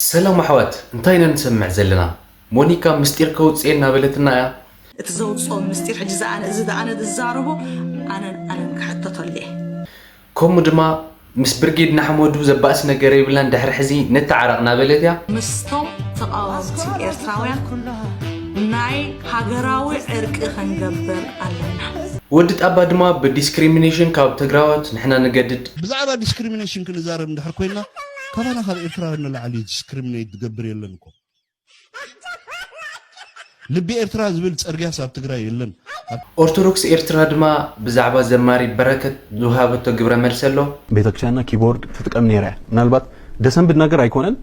ሰላም ኣሕዋት፣ እንታይ ኢና ንሰምዕ ዘለና? ሞኒካ ምስጢር ከውፅእ እናበለትና እያ። እቲ ዘውፅኦ ምስጢር ሕጂ ዝኣነ እዚ ዝኣነ ዝዛረቦ ኣነን ኣነን ክሕተተሉ እየ። ከምኡ ድማ ምስ ብርጌድ ንሓመዱ ዘባእስ ነገር የብልናን፣ ድሕሪ ሕዚ ንተዓረቕ እናበለት እያ። ምስቶም ተቓወምቲ ኤርትራውያን ናይ ሃገራዊ ዕርቂ ክንገብር ኣለና። ወዲ ጣባ ድማ ብዲስክሪሚኔሽን ካብ ትግራዎት ንሕና ንገድድ። ብዛዕባ ዲስክሪሚኔሽን ክንዛረብ እንድሕር ኮይና ካባና ካብ ኤርትራውያን ንላዕሊ ዲስክሪሚኔት ዝገብር የለን እኮ። ልቢ ኤርትራ ዝብል ጸርግያስ ኣብ ትግራይ የለን። ኣብ ኦርቶዶክስ ኤርትራ ድማ ብዛዕባ ዘማሪ በረከት ዝወሃበቶ ግብረ መልሲ ኣሎ። ቤተክርስቲያንና ኪቦርድ ትጥቀም ነይራ እያ። ምናልባት ደሰንብድ ነገር ኣይኮነን።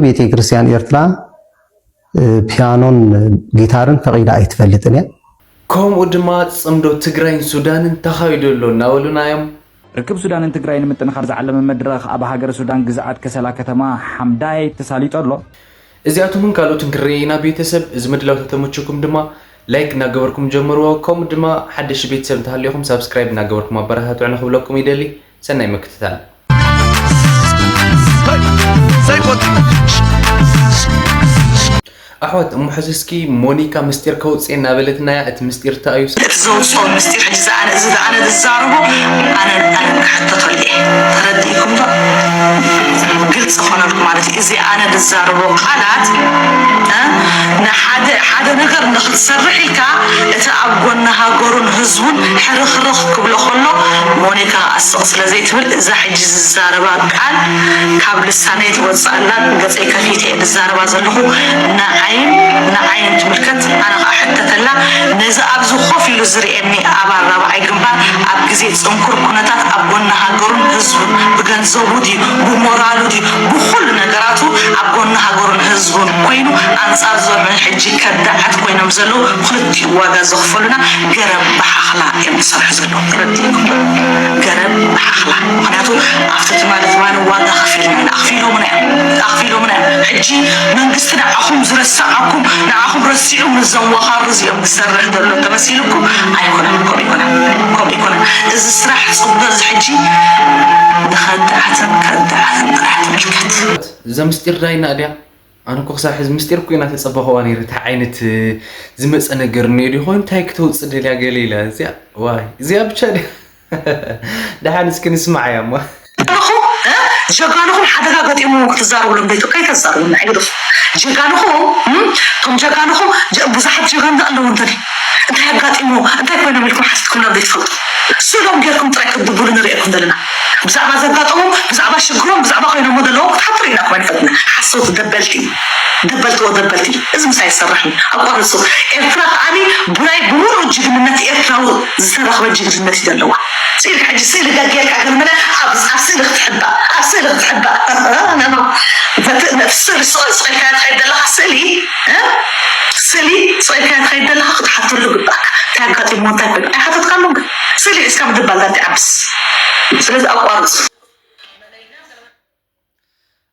ቤተ ክርስቲያን ኤርትራ ፒያኖን ጊታርን ፈቒዳ ኣይትፈልጥን እያ። ከምኡ ድማ ጽምዶ ትግራይን ሱዳንን ተኻይዶ ኣሎ እናበሉና እዮም። ርክብ ሱዳንን ትግራይን ንምጥንኻር ዝዓለመ መድረኽ ኣብ ሃገረ ሱዳን ግዝኣት ከሰላ ከተማ ሓምዳይ ተሳሊጡ ኣሎ። እዚኣቶምን ካልኦትን ክንርኢ ኢና ቤተሰብ። እዚ ምድላው ተተመቸኩም ድማ ላይክ እናገበርኩም ጀምርዎ። ከምኡ ድማ ሓደሽ ቤተሰብ እንተሃልዮኹም ሳብስክራይብ እናገበርኩም ኣበረታትዑ ንክብለኩም ይደሊ። ሰናይ ምክትታል። ኣሕዋት፣ እሞ ሕዚ እስኪ ሞኒካ ምስጢር ከውፅእ እናበለትና እያ። እቲ ምስጢር እንታይ እዩ? እቲ ዘውፅኦ ምስጢር ሕጂ ዝኣነ እዚ ዝኣነ ዝዛረቦ ኣነን ኣነን ክሕተተሉ እየ። ተረዲእኩም ዶ? ግልፂ ኮነልኩ ማለት እዩ። እዚ ኣነ ዝዛረቦ ቃላት እ፣ ንሓደ ሓደ ነገር ንክትሰርሕ ኢልካ እቲ ኣብ ጎኒ ሃገሩን ህዝቡን ሕርኽርኽ ክብሎ ከሎ ሞኒካ ኣስቕ ስለ ዘይትብል እዛ ሕጂ ዝዛረባ ቃል ካብ ልሳነይ ትወፅእ ኣላ። ገፀይ ከፊተ እየ ዝዛረባ ዘለኹ። ንዓይን ንዓይን ትምልከት። ኣነ ከዓ ሕተተላ ነዚ ኣብዚ ኮፍ ኢሉ ዝርእየኒ ኣባል ራብዓይ ግንባር ኣብ ግዜ ፅንኩር ኩነታት ኣብ ጎኒ ሃገሩን ህዝቡን ብገንዘቡ ድዩ ብሞራሉ ድዩ ብኩሉ ነገራቱ ኣብ ጎኒ ሃገሩን ህዝቡን ኮይኑ ኣንፃር ዞምን ሕጂ ከዳዓት ኮይኖም ዘለዉ ክልቲኡ ዋጋ ዘኽፈሉና ገረብ ብሓኽላ እዮም ዝሰርሑ ዘለዉ። ተረዲእኩም ዶ? ገረብ ብሓኽላ። ምኽንያቱ ኣብቲ ትማሊ ትማሊ ዋጋ ከፊልና ኢና። ኣኽፊሎምና እዮም። ኣኽፊሎምና እዮም። ሕጂ መንግስቲ ንዓኹም ዝረስዓኩም ንዓኹም ረሲዑ ምስዞም ወኻሩ እዚኦም ዝሰርሕ ዘሎ ተመሲልኩም ኣይኮነን። ከምኡ ይኮነን። ከምኡ ይኮነን። እዚ ስራሕ ፅቡቅ እዚ ሕጂ ንኸዳዓትን ከዳዓትን ጥራሕ ትምልከት። እዛ ምስጢር ዳይና ድያ? ኣነ እኮ ክሳብ ሕዚ ምስጢር እኮ ኢና ተጸበኸዋ ነይረ። እንታይ ዓይነት ዝመጸ ነገር እኒኦ ድዩ ኮይኑ እንታይ ክተውፅእ ደልያ ገለ ኢላ እዚኣ ዋይ እዚኣ ብቻ ድያ? ደሓን እስኪ ንስማዓያ እሞ። ጀጋኑኹም እ? ጀጋኑኹም ሓደጋ ገጢሙ ክትዛረብሎም ደይቱ ከይተዛረቡ ንዕግድኹ ጀጋኑኹም እ? እቶም ጀጋኑኹም ጀ- ብዙሓት ጀጋኑ ኣለዉ እንተኒ እንታይ ኣጋጢሙ እንታይ ኮይኖም ኢልኩም ሓቲትኩም ናብ ዘይትፈልጡ ስእሎም ጌርኩም ጥራይ ክትድብሉ ንርእየኩም ዘለና ብዛዕባ ዘጋጠሞም ብዛዕባ ሽግሮም ብዛዕባ ኮይኖሞ ዘለዉ ክትሓትሩ ኢና እኮ ኣይንፈልጥና ሓሰውቲ ደበልቲ ደበልቲ ወደበልቲ እዚ ምሳይ ይሰርሕን ኣቋርፁ ኤርትራ ከዓኒ ብናይ ብምሉእ ጅግንነት ኤርትራዊ ዝተረኽበ ጅግንነት እዩ ዘለዋ ስኢልካ ሕጂ ስእሊ ገጌርካ ገለመለ ኣብ ኣብ ስእሊ ክትሕባእ ኣብ ስእሊ ክትሕባእ ነቲ ስእሊ ስቕ ስቕ ኢልካ ትኸይድ ዘለኻ ስእሊ እ? ስእሊ ስቕ ኢልካ ትኸይድ ዘለኻ ክትሓተሉ ግባእካ እንታይ ኣጋጢሞ እንታይ ኮይኑ ኣይሓተትካሉን ግን ስእሊ ሒዝካ ምድባል ዳንተ ዓብስ ስለዚ ኣቋርፁ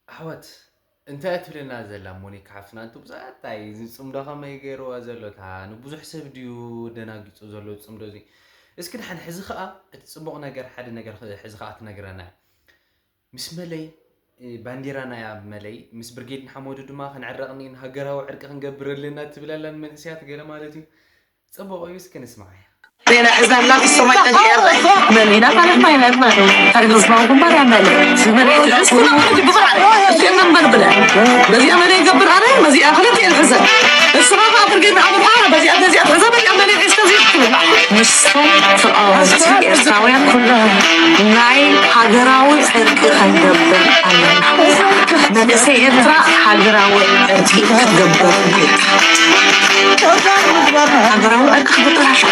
ኣሕዋት እንታይ እያ ትብለና ዘላ ሞኒካ ሓፍትና? እንቱ ብዛዕባ እንታይ እዚ ፅምዶ ከመይ ገይርዋ ዘሎ? እታ ንብዙሕ ሰብ ድዩ ደናጊፁ ዘሎ እዚ ፅምዶ እዚ? እስኪ ደሓን ሕዚ ከዓ እቲ ፅቡቕ ነገር ሓደ ነገር ኸ- ሕዚ ከዓ ትነግረና እያ። ምስ መለይ እ፣ ባንዲራና እያ መለይ ምስ ብርጌድ ንሓመዱ ድማ ክንዕረቕ እኒን ሃገራዊ ዕርቂ ክንገብር ኣለና ትብል ኣላ ንመንእሰያት ገለ ማለት እዩ። ፅቡቕ እዩ እስኪ ንስማዓያ። ሌላ ሕዛብ ላብ ሰማይ ተገይረ መሊና ታሪክ ማይነት ማለት ታሪክ ህዝባዊ ግንባር ያመለ በዚኣ መለ ይገብር ኣረ በዚኣ ክልተ ሕዘ እስኻ ከዓ ብርጌድ ንሓመዱ በዚኣ በዚኣ ትሕዘ በዚኣ መለ ሒዝካ ዘይትብል ምስቶም ተቃወምቲ ኤርትራውያን ናይ ሃገራዊ ዕርቂ ክንገብር ኣለና መንእሰይ ኤርትራ ሃገራዊ ዕርቂ ክትገብር ኣለካ ሃገራዊ ዕርቂ ክትገብር ኣለካ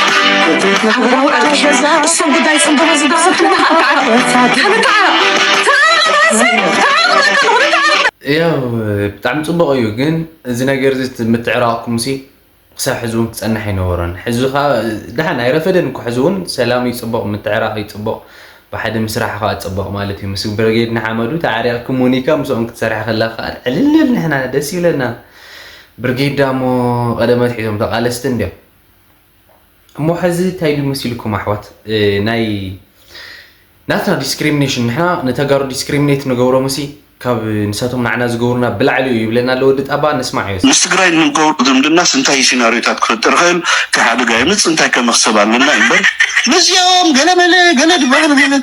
ሃገራዊ ዕርቂ እሶም ጉዳይ ፅንበበ ዝደርሰ ትብልካ ተዓረቕ ተዓረቕ ተዓረቕ ተዓረቕ ያው ብጣዕሚ ፅቡቕ እዩ ግን እዚ ነገር እዚ ምትዕራቕኩም ሲ ክሳብ ሕዚ እውን ክፀንሕ ኣይነበሮን። ሕዚ ከዓ ደሓን ኣይረፈደን እኮ ሕዚ እውን ሰላም እዩ ፅቡቕ፣ ምትዕራቕ እዩ ፅቡቕ፣ ብሓደ ምስራሕ ከዓ ፅቡቕ ማለት እዩ። ምስ ብርጌድ ንሓመዱ ተዓሪቕኪ ሞኒካ ምስኦም ክትሰርሒ ከላ ከዓ ዕልልል ንሕና ደስ ይብለና። ብርጌድ ዳሞ ቀደም ኣትሒዞም ተቓለስቲ እንድዮም። እሞ ሕዚ እንታይ ድዩ መሲልኩም ኣሕዋት ናይ ናትና ዲስክሪሚኔሽን ንሕና ንተጋሩ ዲስክሪሚኔት ንገብሮም ሲ ካብ ንሳቶም ንዓና ዝገብሩና ብላዕሊ እዩ ይብለና ኣሎ ወዲ ጣባ። ንስማዕ እዩ። ምስ ትግራይ ንገብሮ ዝምድናስ እንታይ ሲናሪዮታት ክፈጥር ይኽእል? እንታይ ሓደጋ የምፅእ? እንታይ ከ መኽሰብ ኣለና እምበር ምስዚኦም ገለ መለ ገለ ድበሃል ገለ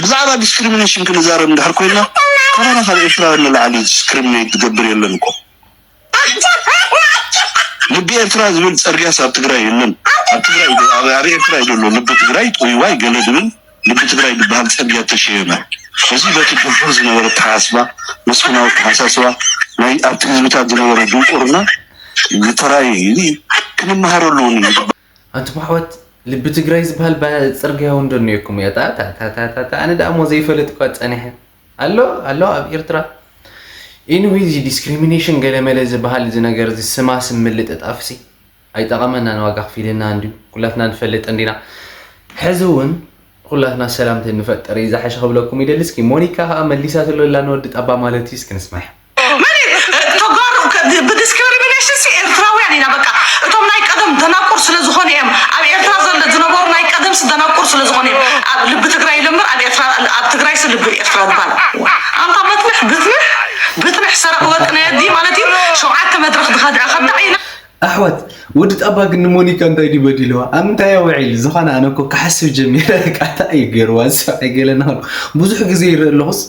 ብዛዕባ ዲስክሪሚኔሽን ክንዛረብ እንድሕር ኮይና ካባና ካብ ኤርትራውያን ንላዕሊ ዲስክሪሚኔት ዝገብር የለን እኮ። ልቢ ኤርትራ ዝብል ጸርግያስ ኣብ ትግራይ የለን። ኣብ ትግራይ ኣብ ኣብ ኤርትራ እዩ ዘሎ። ልቢ ትግራይ ጥውይዋይ ገለ ዝብል ልቢ ትግራይ ዝበሃል ጸርግያ ተሸየመ። እዚ በቲ ድሑር ዝነበረ ኣተሓሳስባ፣ መስፍናዊ ኣተሓሳስባ፣ ናይ ኣብቲ ህዝብታት ዝነበረ ድንቁርና ዝተራየ እዩ። እዚ ክንመሃረሉ እውን ይግባእ። ኣንቱም ኣሕዋት፣ ልቢ ትግራይ ዝበሃል ባ- ጽርግያ እውን ዶ እኒኦኩም እያ? ጣ- ጣ- ጣ- ጣ- ጣ- ኣነ ደኣ እሞ ዘይፈልጥ እኳ ጸኒሐ ኣሎ ኣሎ ኣብ ኤርትራ። Anyway፣ እዚ ዲስክሪሚኔሽን ገለመለ ዝበሃል እዚ ነገር እዚ ስማ ስም ምልጥጣፍሲ ኣይጠቐመናን፣ ዋጋ ክፊልና እንድዩ። ኩላትና ንፈልጥ እንዲና። ሕዚ እውን ኩላትና ሰላም ተንፈጥር እዩ ዝሓሸ ክብለኩም ይደሊ። እስኪ ሞኒካ ከዓ መሊሳትሉ ኣላ ንወዲ ጣባ ማለት እዩ። እስኪ ንስማዕ። መን እዩ? ተጋሩ ከ- ብዲስክሪሚኔሽን ሲ ኤርትራውያን ኢና። በቃ እቶም ናይ ቀደም ደናቁር ስለ ዝኾኑ እዮም። ኣብ ኤርትራ ዘለ ዝነበሩ ናይ ቀደም ሲ ደናቁር ስለ ዝኾኑ እዮም። ኣብ ልቢ ትግራይ ኢለ እምበር ኣብ ኤርትራ ኣብ ትግራይ ሲ ልቢ ኤርትራ ዝበሃል ኣንታ መትንሕ ብትንሕ ብትንሕ ሰረቕ ወርቂ ናይ ኣዲ ማለት እዩ። ሸውዓተ መድረኽ ድኸድዐ ከዳዕ ኢና። ኣሕዋት፣ ወዲ ጣባ ግን ንሞኒካ እንታይ ድዩ በዲልዋ? ኣብ ምንታይ እያ ውዒል? ዝኾነ ኣነ እኮ ክሓስብ ጀሚረ። ቃታ እዩ ገይርዋ ዝሰብዐ ገለና። ብዙሕ ግዜ ይርኢ ኣለኹስ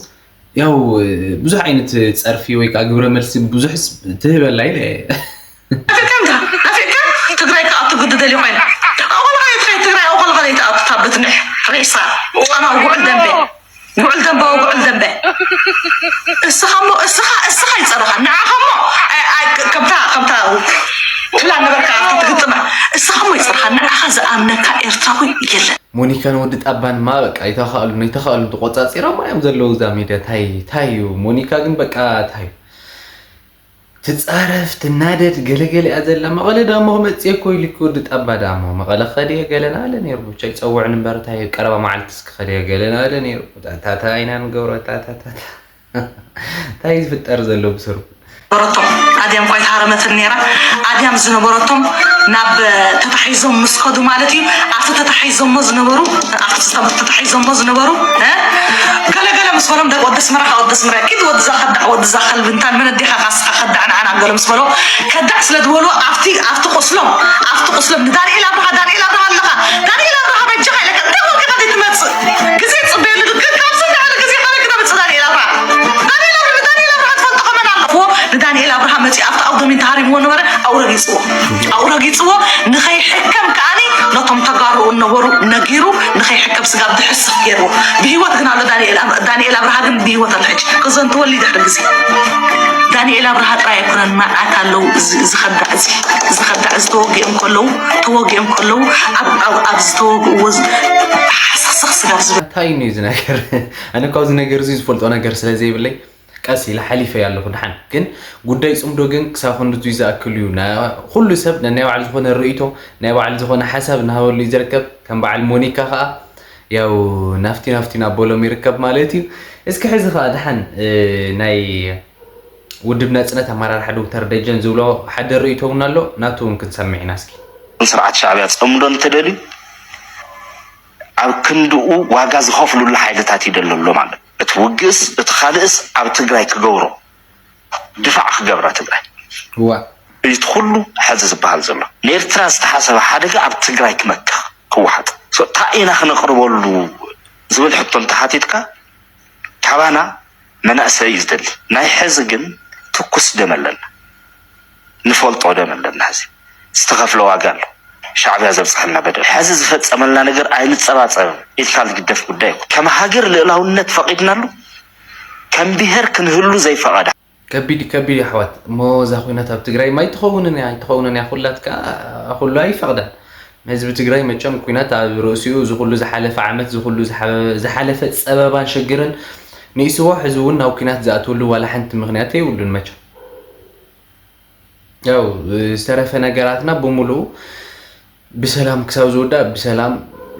ያው ብዙሕ ዓይነት ጸርፊ ወይ ከዓ ግብረ መልሲ ብዙሕ ስ- ትህበላ ኢለ። ናፊቅካ ናፊቅካ ትግራይ ክኣቱ ግዲ ደልዩ ኮይና ኣቆልካ ይትኸይ ትግራይ ኣቆልካ ይትኣቱ ታብትንሕ ሬሳ ጨና ውዕል ደንበ ውዕል ደንበ ውዕል ደንበ እስኻ ሞ እስኻ እስኻ ይፀረኻ ንዓኻ ሞ ኣይ- ኣይ- ከምታ ከምታ ትብላ ነበርካ ኣብታ ትግጥማ እስኻ ሞ ይፀረኻ ንዓኻ ዝኣምነካ ኤርትራዊ የለን። ሞኒካን ወዲ ጣባን ማ በቃ ይተኻእሉ ነይተኻእሉ ተቆጻጺሮም እዮም ዘለዉ እዛ ሚድያ። ታይ ታይ እዩ ሞኒካ ግን በቃ ታይ እዩ ትጻረፍ ትናደድ ገለገለ እያ ዘላ። መቐለ ዳሞ ክመጽእ እኮ ኢሉ እኮ ወዲ ጣባ ዳሞ መቐለ ከድየ ገለና ኣለ ነይሩ ብቻ ይጸውዕን እምበር ታይ ቀረባ መዓልቲ እስኪ ከድየ ገለና ኣለ ነይሩ። ታታ ኢና ንገብሮ ታታታታ ታይ ዝፍጠር ዘሎ ብስሩ ነበረቶም ኣድያም ኳ ኣይተሃረመትን ነይራ ኣድያም ዝነበረቶም ናብ ተታሒዞም ምስ ከዱ ማለት እዩ ኣብቲ ተታሒዞሞ ዝነበሩ ኣብቲ ዝተመ- ተታሒዞሞ ዝነበሩ እ? ገለገለ ምስ በሎም ደቂ ወዲ ኣስመራ ካብ ወዲ ኣስመራ ኪድ ወዲ ዛ ከዳዕ ወዲ ዛ ከልቢ እንታን መን ኣዴኻ ካስኻ ከዳዕ ንዓና ገለ ምስ በሎ ከዳዕ ስለ ዝበሉ ኣብቲ ኣብቲ ቁስሎም ኣብቲ ቁስሎም ንዳንኤል ኣብርሃ ዳንኤል ኣብርሃ ኣለኻ ዳንኤል ኣብርሃ በጃኻ ኢለካ እንታይ ወልካ ከ ትመጽእ ግዜ ጽበየሉ ግን ካብዚ ንላዕሊ ግዜ ካበይ ክተምጽእ ዳንኤል ኣብርሃ ዳንኤል ኣብርሃ ዳንኤል ኣብርሃ ትፈልጦ ከመን ኣለዎ ንዳንኤል ኣብርሃ መጺኡ ኣብቲ ኣውዶሚን ተሃሪምዎ ነበረ ኣብኡ ረጊጽዎ ኣብኡ ረጊጽዎ ንኸይሕከም ከኣኒ ነቶም ተጋርኡ ነበሩ ነጊሩ ንኸይሕከም ስጋብ ድሕስኽ ገይርዎ ብህይወት ግን ኣሎ ዳንኤል ኣብ- ዳንኤል ኣብርሃ ግን ብህይወት ኣሎ ሕጂ ክዘንትወሉ ድሕሪ ግዜ ዳንኤል ኣብርሃ ጥራይ ኣይኮነን መዓት ኣለዉ እዚ- ዝኸዳዕ እዚ ዝኸዳዕ ዝተወጊኦም ከለዉ ተወጊኦም ከለዉ ኣብ- ኣብ- ኣብ ዝተወግእዎ ዝ- ሓሰኽሰኽ ስጋብ ዝበ እንታይ እዩ እዚ ነገር? ኣነ ካብዚ ነገር እዚ ዝፈልጦ ነገር ስለ ዘይብለይ ቀስ ኢለ ሓሊፈ ኣለኹ። ድሓን ግን ጉዳይ ጽምዶ ግን ክሳብ ክንድዚ ዝኣክል እዩ። ና- ኩሉ ሰብ ናይ ባዕሉ ዝኾነ ርእይቶ ናይ ባዕሉ ዝኾነ ሓሳብ እናሃበሉ እዩ ዝርከብ። ከም በዓል ሞኒካ ከዓ ያው ናፍቲ ናፍቲ እናበሎም ይርከብ ማለት እዩ። እስኪ ሕዚ ከዓ ድሓን እ፣ ናይ ውድብ ናጽነት ኣመራርሓ ዶክተር ደጀን ዝብሎ ሓደ ርእይቶ እውን ኣሎ። ናቱ እውን ክንሰምዕ ኢና እስኪ። ስርዓት ሻዕብያ ጸምዶ እንተደልዩ ኣብ ክንድኡ ዋጋ ዝኸፍሉሉ ሓይልታት ይደለሎ ማለት እቲ ውግእስ እቲ ካልእስ ኣብ ትግራይ ክገብሮ ድፋዕ ክገብራ ትግራይ እዋ እዩ እቲ ኩሉ ሕዚ ዝበሃል ዘሎ ንኤርትራ ዝተሓሰበ ሓደጋ ኣብ ትግራይ ክመክኽ ክወሓጥ So፣ እንታይ ኢና ክነቕርበሉ ዝብል ሕቶ እንተሓቲትካ ካባና መናእሰይ እዩ ዝደሊ ናይ ሕዚ ግን ትኩስ ደም ኣለና ንፈልጦ ደም ኣለና ሕዚ ዝተኸፍለ ዋጋ ኣሎ ሻዕብያ ዘብፅሐልና በደል ሕዚ ዝፈፀመልና ነገር ኣይንፀባፀብን ኢልካ ዝግደፍ ጉዳይ እዩ ከም ሃገር ልእላውነት ፈቒድናሉ ከም ብሄር ክንህሉ ዘይፈቐዳ ከቢድ ከቢድ ኣሕዋት እሞ እዛ ኩናት ኣብ ትግራይ ማይ ትኸውንን እያ ኣይትኸውንን እያ ኩላት ከዓ ኩሉ ኣይፈቕዳን ህዝቢ ትግራይ መቸም ኩናት ኣብ ርእሲኡ ዝኩሉ ዝሓለፈ ዓመት ዝኩሉ ዝሓ- ዝሓለፈ ፀበባን ሽግርን ንኢስዎ ሕዚ እውን ናብ ኩናት ዝኣትወሉ ዋላ ሓንቲ ምክንያት የብሉን መቸም ያው ዝተረፈ ነገራትና ብምሉኡ ብሰላም ክሳብ ዝወዳእ ብሰላም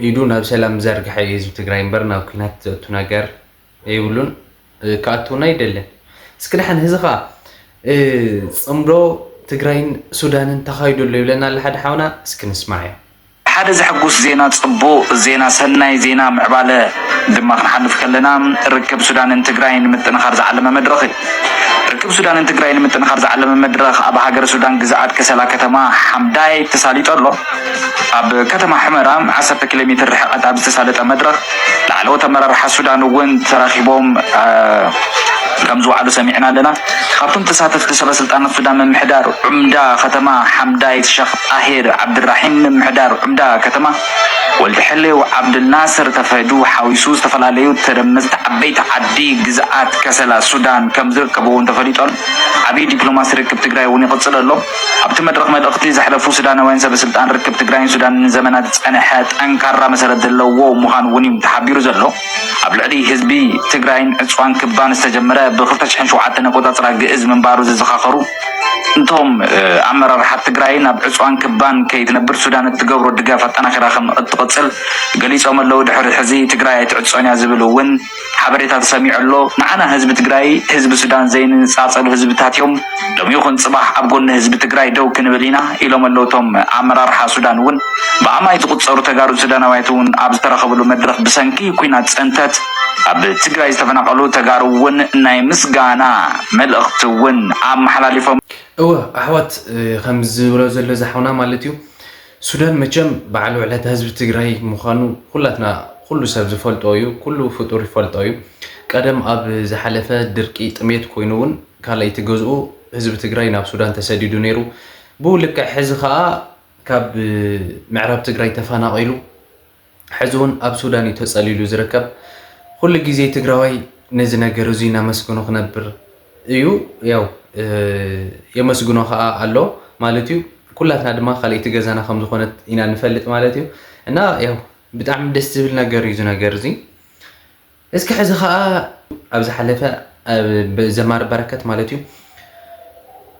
ኢዱ ናብ ሰላም ዝዘርግሐ እዩ ህዝቢ ትግራይ እምበር ናብ ኩናት ዘእቱ ነገር የብሉን ክኣትውና ይደልን እስኪ ደሓን ህዚ ከዓ ፅምዶ ትግራይን ሱዳንን ተኻይዶ ኣሎ ይብለና ኣሎ ሓደ ሓውና እስኪ ንስማዕ እዮ ሓደ ዘሐጉስ ዜና፣ ጽቡቕ ዜና፣ ሰናይ ዜና ምዕባለ ድማ ክንሓልፍ ከለና፣ ርክብ ሱዳንን ትግራይን ንምጥንኻር ዝዓለመ መድረኽ እዩ። ርክብ ሱዳንን ትግራይን ንምጥንኻር ዝዓለመ መድረኽ ኣብ ሃገረ ሱዳን ግዝኣት ከሰላ ከተማ ሓምዳይ ተሳሊጡ ኣሎ። ኣብ ከተማ ሑመራ ዓሰርተ ኪሎ ሜትር ርሕቀት ኣብ ዝተሳለጠ መድረኽ ላዕለዎት ኣመራርሓ ሱዳን እውን ተራኺቦም፣ እ፣ ከም ዝወዓሉ ሰሚዕና ኣለና። ካብቶም ተሳተፍቲ ሰበ ስልጣናት ሱዳን ምምሕዳር ዑምዳ ከተማ ሓምዳይት ሸኽ ጣሂር ዓብድራሒም፣ ምምሕዳር ዑምዳ ከተማ ወልድ ሕሌው ዓብድልናስር ተፈዱ ሓዊሱ ዝተፈላለዩ ተደመፅቲ ዓበይቲ ዓዲ ግዝኣት ከሰላ ሱዳን ከም ዝርከብዎ እውን ተፈሊጡ ኣሎ። ዓብዪ ዲፕሎማሲ ርክብ ትግራይ እውን ይቕፅል ኣሎ። ኣብቲ መድረኽ መልእኽቲ ዘሕለፉ ሱዳናውያን ሰበ ስልጣን፣ ርክብ ትግራይን ሱዳንን ንዘመናት ዝፀንሐ ጠንካራ መሰረት ዘለዎ ምዃኑ እውን እዩ ተሓቢሩ ዘሎ። ኣብ ልዕሊ ህዝቢ ትግራይን ዕፅዋን ክባን ዝተጀመረ ብ ክልተ ሽሕን ሸውዓተን ኣቆፃፅራ ግእዝ ምንባሩ ዝዘኻኸሩ እንቶም፣ እ፣ ኣመራርሓ ትግራይ፣ ናብ ዕፅዋን ክባን ከይትነብር ሱዳን እትገብሮ ድጋፍ ኣጠናኺራ ከም እትቕፅል ገሊፆም ኣለዉ። ድሕሪ ሕዚ ትግራይ ኣይትዕፆን እያ ዝብል እውን ሓበሬታ ተሰሚዑ ኣሎ። ንዓና ህዝቢ ትግራይ ህዝቢ ሱዳን ዘይንነፃፀሉ ህዝብታት እዮም። ሎሚ ይኹን ፅባሕ ኣብ ጎኒ ህዝቢ ትግራይ ደው ክንብል ኢና ኢሎም ኣለዉ። እቶም ኣመራርሓ ሱዳን እውን ብኣማይ ዝቑፀሩ ተጋሩ ሱዳናውያን እውን ኣብ ዝተረኸብሉ መድረኽ ብሰንኪ ኲናት ፅንተት ኣብ ትግራይ ዝተፈናቐሉ ተጋሩ እውን ናይ ምስጋና መልእኽቲ እውን ኣመሓላሊፎም። እወ ኣሕዋት፣ እ፣ ከም ዝብሎ ዘሎ ዝሓውና ማለት እዩ። ሱዳን መቸም በዓል ውዕለታ ህዝቢ ትግራይ ምዃኑ ኩላትና፣ ኩሉ ሰብ ዝፈልጦ እዩ፣ ኩሉ ፍጡር ይፈልጦ እዩ። ቀደም ኣብ ዝሓለፈ ድርቂ፣ ጥሜት ኮይኑ እውን ካልኣይቲ ገዝኡ ህዝቢ ትግራይ ናብ ሱዳን ተሰዲዱ ነይሩ። ብኡ ልክዕ ሕዚ ከዓ ካብ ምዕራብ ትግራይ ተፈናቒሉ ሕዚ እውን ኣብ ሱዳን እዩ ተጸሊሉ ዝርከብ። ኩሉ ግዜ ትግራዋይ ነዚ ነገር እዚ እናመስገኖ ክነብር እዩ። ያው፣ እ፣ የመስግኖ ከዓ ኣሎ ማለት እዩ። ኩላትና ድማ ካልኣይቲ ገዛና ከም ዝኾነት ኢና ንፈልጥ ማለት እዩ። እና ያው ብጣዕሚ ደስ ዝብል ነገር እዩ እዚ ነገር እዚ። እስኪ ሕዚ ከዓ ኣብ ዝሓለፈ፣ ኣብ ዘማሪ በረከት ማለት እዩ፣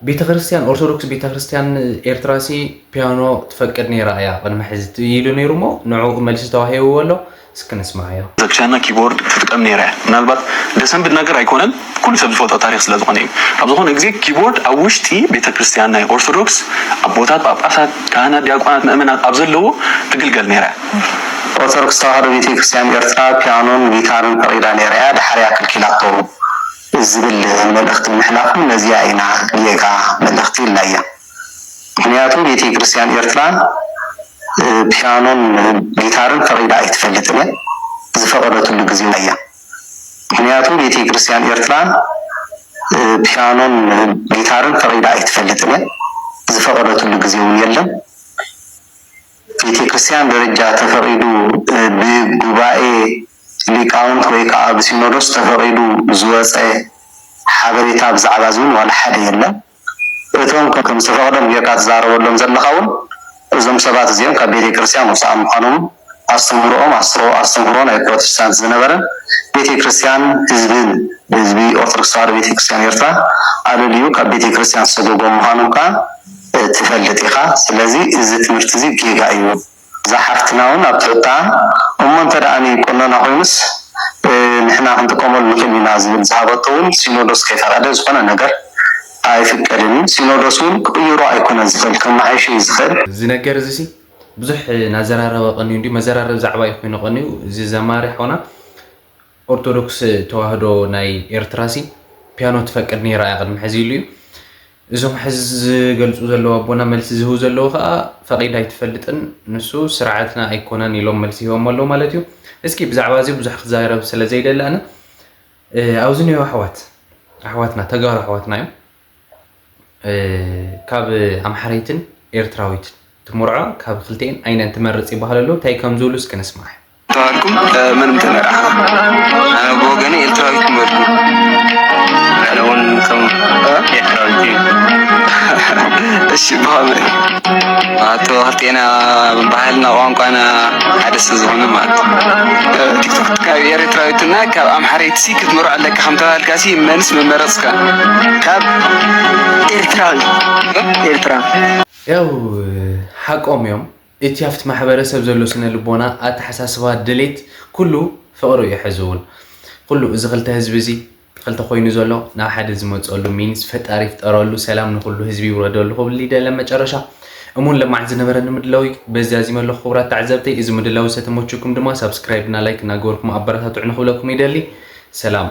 ቤተክርስትያን፣ ኦርቶዶክስ ቤተክርስትያን ኤርትራሲ ፒያኖ ትፈቅድ ነይራ እያ ቅድሚ ሕዚ ኢሉ ነይሩ እሞ ንዕኡ መልሲ ተዋሂብዎ ኣሎ። እስኪ ንስማዓዮ። ቤተክርስትያንና ኪቦርድ ትጥቀም ነይራ እያ። ምናልባት ደሰንብድ ነገር ኣይኮነን፣ ኩሉ ሰብ ዝፈልጦ ታሪኽ ስለ ዝኾነ እዩ። ኣብ ዝኾነ ግዜ ኪቦርድ ኣብ ውሽጢ ቤተክርስትያን ናይ ኦርቶዶክስ ኣቦታት፣ ጳጳሳት፣ ካህናት፣ ዲያቆናት፣ ምእመናት ኣብ ዘለዎ ትግልገል ነይራ እያ። ኦርቶዶክስ ተዋህዶ ቤተክርስትያን ኤርትራ ፒያኖን ጊታርን ፈቒዳ ነይራ እያ፣ ድሓር እያ ከልኪላቶ ዝብል መልእኽቲ ንምሕላፍ እውን ነዚኣ ኢና ጌጋ መልእኽቲ ኢልናያ። ምኽንያቱ ቤተክርስትያን ኤርትራ፣ እ፣ ፒያኖን ጊታርን ፈቒዳ ኣይትፈልጥን እያ፣ ዝፈቐደትሉ ግዜ እውን እያ። ምኽንያቱ ቤተክርስትያን ኤርትራ፣ እ፣ ፒያኖን ጊታርን ፈቒዳ ኣይትፈልጥን እያ፣ ዝፈቐደትሉ ግዜ እውን የለን። ቤተክርስትያን ደረጃ ተፈቒዱ፣ እ፣ ብጉባኤ ሊቃውንት ወይ ከዓ ብሲኖዶስ ተፈቒዱ ዝወፀ ሓበሬታ ብዛዕባ እዚ እውን ዋላ ሓደ የለን። እቶም ከም ዝተፈቕዶም ጌርካ ትዛረበሎም ዘለኻ እውን እዞም ሰባት እዚኦም ካብ ቤተክርስትያን ወፃኢ ምዃኖም ኣስተምህሮኦም ኣስትሮ-፣ ኣስተምህሮ ናይ ፕሮቴስታንት ዝነበረ ቤተክርስትያን ህዝብን ህዝቢ ኦርቶዶክስ ተዋህዶ ቤተክርስትያን ኤርትራ ኣለልዩ ካብ ቤተክርስትያን ዝሰጎጎም ምዃኖም ከዓ፣ እ፣ ትፈልጥ ኢኻ። ስለዚ እዚ ትምህርቲ እዚ ጌጋ እዩ። እዛ ሓፍትና እውን ኣብ ትሕታ እሞ እንተ ደኣ ቆኖና ኮይኑስ፣ እ፣ ንሕና ክንጥቀመሉ ንኽእል ኢና ዝብል ዝሃበቶ እውን ሲኖዶስ ከይፈቐደ ዝኾነ ነገር ኣይፍቀድን እዩ። ሲኖዶስ እውን ክቕይሮ ኣይኮነን ዝኽእል፣ ከመሓይሾ እዩ ዝኽእል። እዚ ነገር እዚ ሲ ብዙሕ ናዘራረበ ቀንዩ እንድዩ፣ መዘራረቢ ዛዕባ እዩ ኮይኑ ቀንዩ። እዚ ዘማሪ ሓውና ኦርቶዶክስ ተዋህዶ ናይ ኤርትራ ሲ ፒያኖ ትፈቅድ ነይራ እያ ቅድሚ ሕዚ ኢሉ እዩ። እዞም ሕዚ ዝገልጹ ዘለዉ ኣቦና መልሲ ዝህቡ ዘለዉ ከኣ ፈቒዳ ኣይትፈልጥን፣ ንሱ ስርዓትና ኣይኮነን ኢሎም መልሲ ሂቦም ኣለዉ ማለት እዩ። እስኪ ብዛዕባ እዚ ብዙሕ ክዛረብ ስለ ዘይደሊ ኣነ፣ እ፣ ኣብዚ እኒኦ ኣሕዋት፣ ኣሕዋትና፣ ተጋሩ ኣሕዋትና እዮም። እ፣ ካብ ኣምሓረይትን ኤርትራዊትን ትምርዖ፣ ካብ ክልቲኤን ኣይነን ትመርጽ ይበሃል ኣሎ። እንታይ ከም ዝብሉ እስኪ ንስማዕ። ተባልኩም፣ እ፣ መን ምተመርዓ? ኣነ ብወገነይ ኤርትራዊት ምበልኩ። ኣነ እውን ከም ኤርትራዊት እየ። እሺ፣ ብኸመይ? ኣቶ ክልቴና ባህልና ቋንቋና ሓደ ስለ ዝኾነ ማለት እዩ። እ፣ ቲክቶክ ካብ ኤርትራዊትና ካብ ኣምሓረይትሲ ክትምርዖ ኣለካ ከም ተባልካሲ መንስ ምመረጽካ? ካብ ኤርትራዊ። ኤርትራ። ያው ሓቆም እዮም። እቲ ኣብቲ ማሕበረሰብ ዘሎ ስነ ልቦና፣ ኣተሓሳስባ፣ ድሌት ኩሉ ፍቕሪ እዩ። ሕዚ እውን ኩሉ እዚ ክልተ ህዝቢ እዚ ክልተ ኮይኑ ዘሎ ናብ ሓደ ዝመፀሉ ሚንስ ፈጣሪ ይፍጠረሉ፣ ሰላም ንኩሉ ህዝቢ ይውረደሉ ክብል ይደለ። መጨረሻ እሙን ለማዓት ዝነበረኒ ምድላው እዩ በዚ ኣዚመ ኣለኹ። ክቡራት ተዓዘብተይ፣ እዚ ምድላው ዝተመቸኩም ድማ ሳብስክራይብ እና ላይክ እናገበርኩም ኣበረታትዑ ንክብለኩም ይደሊ። ሰላም።